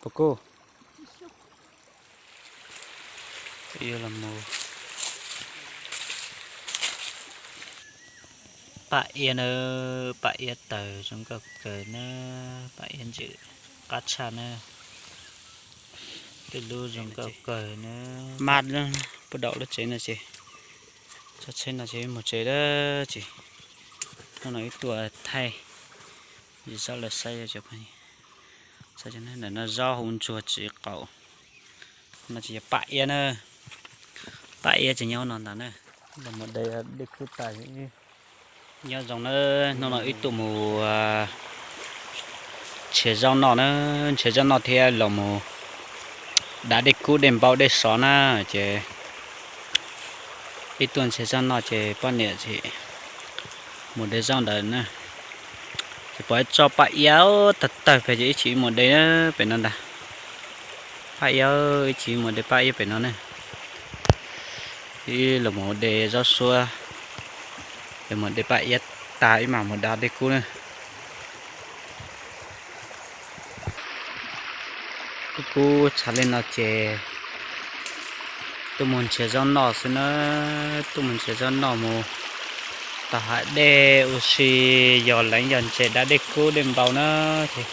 Kuj, yuav los mus paj iab na, paj iab taws zoo nkauj kawg na, paj iab ntsim qab tshaj na, tej lub zoo nkauj kawg na. Maj, puag dau lub tsev no ces, tso tsheb no ces mus tsev dab tsi. Hnub no wb tuaj thaij zaub lawv saib, zaub hauv ntsuag tsis qaum. No ces yog paj iab na, paj iab ces nyob no ntag na. Los mus de dej kub tas. Nyob zoo na, hnub no wb tuaj mus nrhiav zaub noj na, nrhiav zaub noj thiab los mus da dej kub dej npau dej sov na, ces ib tuaj nrhiav zaub noj ces poj niam tsis mus de zaub ntawd na. Ces pom ib tsob paj iab tawg tawg pem ces ib chim mus de pem no ntag. Paj iab, ib chim mus de paj iab pem no na. Ib los mus de zaub suab, los mus de paj iab tag ib mam mus da dej kub na. Kub kub tshaj li no ces tuaj mus nrhiav zaub noj xwb na, tuaj mus nrhiav zaub noj mus tau hav dej ua si, yog leev yog ntses da dej kub dej npau na. Ces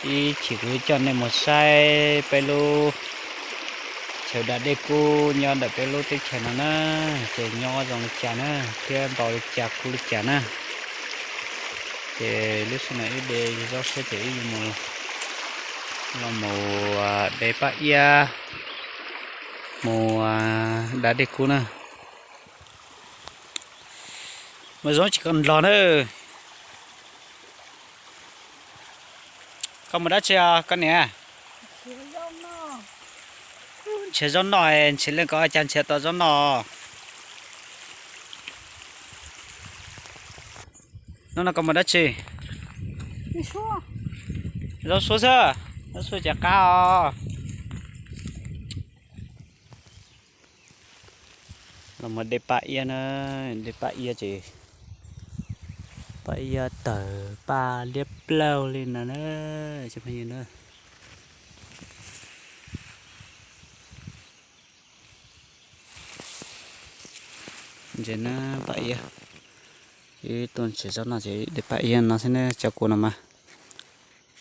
ib chim kuv coj nej mus saib peb lub chaw da dej kub nyob ntawm peb lub teb chaws no na, ces nyob zoo li cas na, thiab npau li cas kub li cas na. Ces lub sij hawm no ib de zaub xwb ces ib mus, los mus de paj iab, mus da dej kub na. Mus zoo tsis koj nrog na. Koj mus dab tsi os koj niam? Nrhiav zaub noj, nrhiav leej ko cas nrhiav tau zaub noj. Hnub no koj mus dab tsi? Zaub suab xwb, zaub suab ces qab os. Los mus de paj iab na, de paj iab ces paj iab tawg paj liab plaug li no na. Ntses na, paj iab. Ib tuaj nrhiav zaub noj ces de paj iab no xwb ne, cov kua no mas,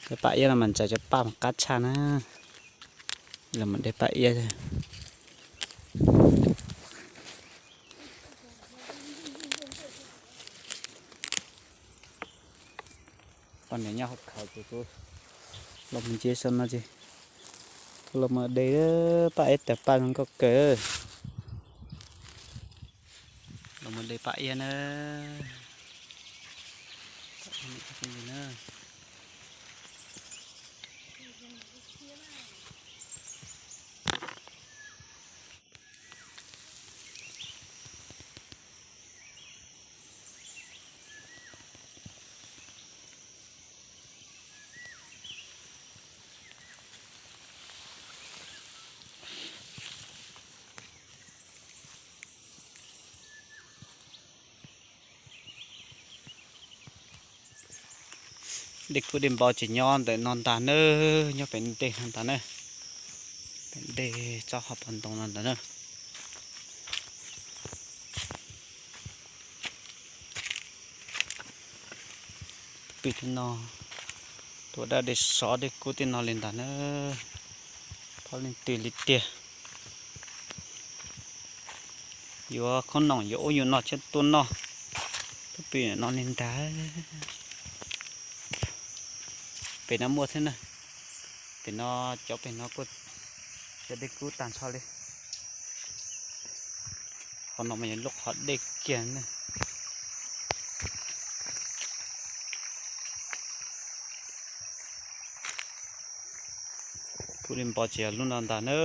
cov paj iab no mas ntsaws cov paj mas qab tshaj na. Los mus de paj iab. Poj niam nyob hauv khawv ces kuv los mus ntsia saum no ces kuv los mus de paj iab tawg paj zoo nkauj kawg. Los mus de paj iab na. Dej kub dej npau ces nyob ntawm no ntag na, nyob pem dej no ntag na, pem dej tsob qhov pov ntoo no ntag na. Pem tej no, tuaj da dej sov dej kub tej no li ntag na, thaum leej twg li tiag. Yuav khoom noom yuav ub yuav no thiab tuaj noj, tuaj pw no li ntag. Pem no muaj thiab na, pem no, cov pem no kuj cov dej kub tag nrho li. Qhov no mas yog lub qhov dej kiag na. Kub dej npau ces yog lub no ntag na,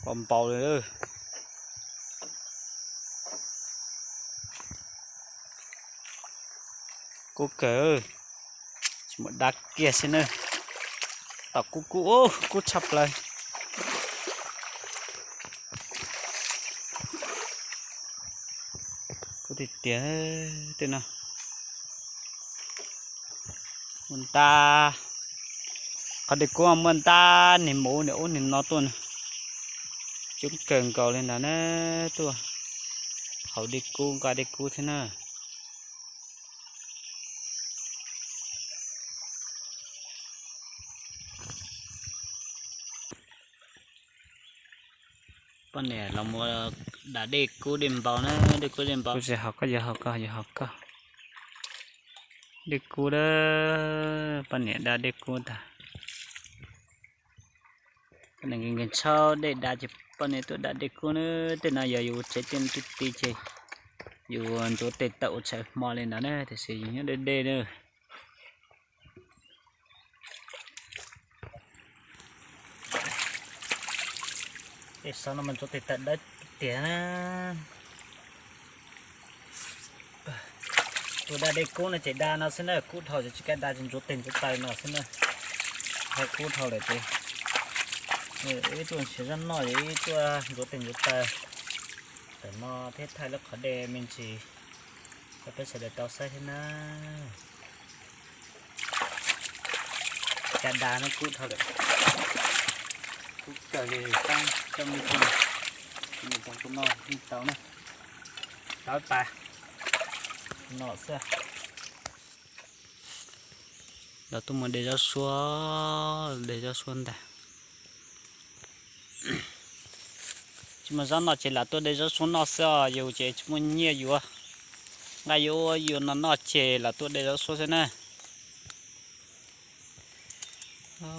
npau npau li. Kub kawg, tsis muaj dab kiag xwb na. Tom kub kub, kub tshaj plaws. Kub tiag tiag tej no. Ua nta, Qhov dej kub muaj ntab niag maum niag ub niag no tuaj na. Coob kawg nkaus li ntawd na, tuaj haus dej kub nqa dej kub thiab na. Poj niam los mus da dej kub dej npau na, dej kub dej npau. Kuv tsis haus koj, yuav haus koj, yuav haus koj. Dej kub a, poj niam da dej kub tag. Poj niam nkees nkees tshab dej da ces poj niam tuaj da dej kub na. Tej no yog yus tsev tiaj ti ti ces yus ntxuav tes tawm ua tshais hmo li ntawd na, tiam sis yus nyob deb deb na. Tej xyov no mas ntxuav tes tawm dawb tiag na. Tus da dej kub no ces da no xwb na, kub dhau ces tsis kam da, ces ntxuav tes ntxuav taw no xwb na. Thaij kub dhau lawm ces ib tuaj nrhiav zaj noj, ib tuaj ntxuav tes ntxuav taw. Tam no thiab thaij lub qhov dej me ntsis rau peb sawv daws tau saib thiab na. Cov da no kub dhau lawm, kub kawg li, tab coj me ntsis, mus tau tus no yeej tau na. Tau tas no xwb. Los tuaj mus de zaub suab, de zaub suab ntag. Tsis muaj zaub noj ces lam tuaj de zaub suab noj xwb os, yus ces tsis muaj nyiaj yuav, nqa yuav ua yus no noj ces lam tuaj de zaub suab xwb na.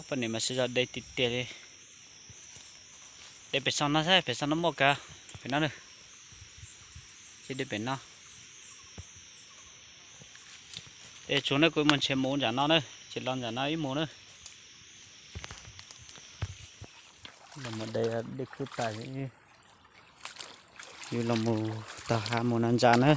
Poj niam mas siv zog de tiag tiag li. De pem saum no saib, pem saum no muaj kawg, pem no na. Ces de pem no. De tsuag na, kuv mus nrhiav mus ntsam no na, ces los ntsam no ib mus na. Los mus de dej kub tas, yus los mus tag hav mus no ntsam na.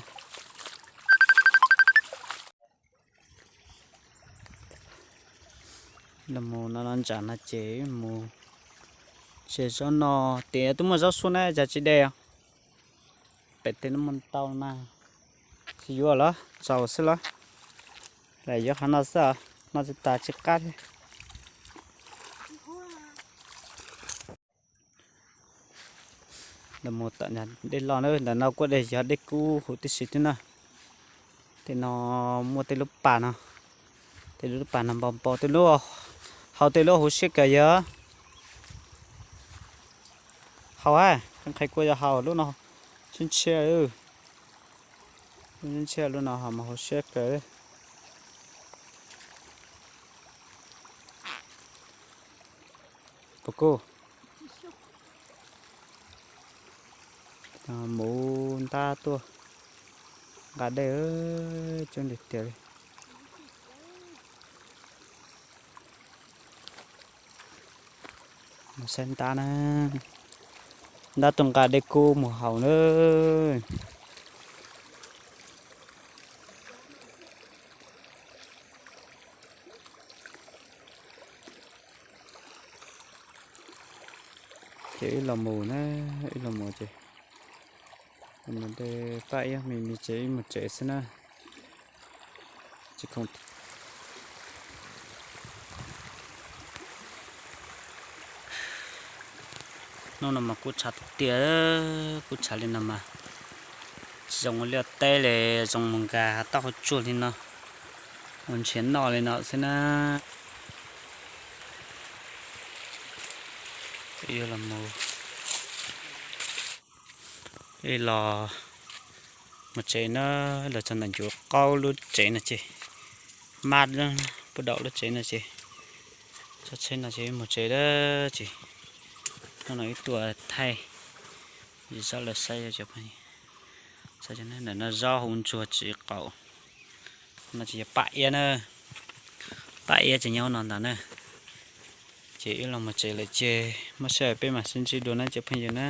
Los mus no no ntsam no ces mus nrhiav zaub noj, tias twb muaj zaub suab na, cas tsis de os? Pem tej no muaj ntau na. Tsis yuav los tsaus xwb los? Lam yuav qhov no xwb os, no tsis tas tsis qab thiab. Los mus tom dej loj na, ntawm no kuj dej, yog dej kub huv tib si thiab na. Tej no muaj tej lub pas no, tej lub pas no npau npau, tej lub, haus tej lub huv siab kawg yog. Haus a, nqhis kuj yog haus, lub no tshiab ntshiab, tshiab ntshiab, lub no haus mas huv siab kawg. Puas kuj, mus ntab tuaj nqa dej, coob tiag tiag li. Mus saib ntab na, ntab tuaj nqa dej kub mus haus na. Ces wb los mus na, wb los mus ces, los mus de paj iab me me ces wb mus tsev xwb na. Hnub no mas kub tshav tiag tiag, kub tshav li no mas tsis zoo ua liaj teb li, zoo mus nkag taub hau tsuag li no, mus nrhiav noj li no xwb na. Los, los mus tsev na, los txog ntawm ncuav qaub lub tsev no ces, mab puag daum lub tsev no ces, tso tsheb no ces mus tsev dab tsi. Hnub no ib tuaj thaij zaub los saib cov phooj ywg, ntawm no zaub hauv ntsuag tsis qaum. No ces yog paj iab na, paj iab ces nyob no ntag na. Ces wb los mus tsev lawm ces muaj sij hawm peb mam sib ntsib dua na cov phooj ywg na.